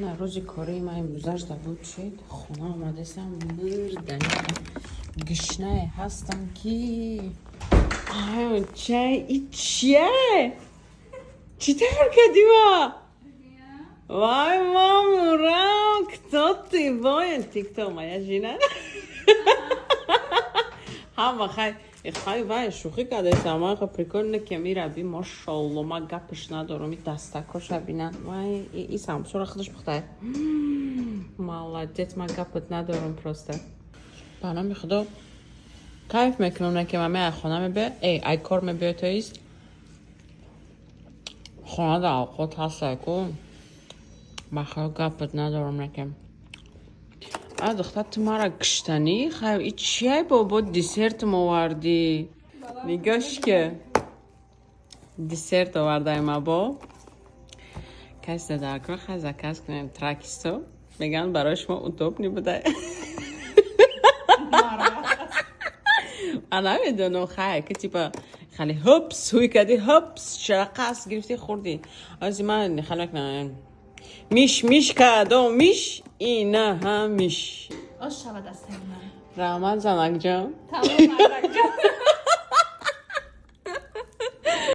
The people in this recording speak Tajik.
На рӯзи кории ман имрӯзашда буд, шед хона омадесам, мурдани гишнае ҳастам, ки чай и чия, чӣ тайёр кардӣ ма? Вай, мамурам, кто ты, бой? Тикток моя жена. Ҳама хай хай, вай, шӯхӣ кардесам, ман прикольно ки мира би, мошолло, ма гапаш надорам, и дастакоша бина. Вай, и самсура худаш пухтай. Молодец, ма гапат надорам просто. Ба номи Худо, кайф мекунам, не ки ман ай хона мебиёй, эй, ай кор мебиёй, то есть хонада авқот ҳастай ку, ба хел гапат надорам, не ки. А духтар, ту мара киштанӣ, хай, и чияй, бобо, десертм овардӣ? Нигош ки, десерт овардаем або. Касе дар кор, хай, заказ кунем тракисто, мегӯянд, барои шумо удобный буда. Ман намедонам, хай, ки типа хеле ҳупс ҳуй кардӣ, ҳупс чарақас гирифтӣ, хӯрдӣ. Ози ман хеле мекунам, миш миш кардом, миш ина ҳам миш. Ош шавад аз таги ман. Раҳмат, занакҷон. Тамом, мардакҷон.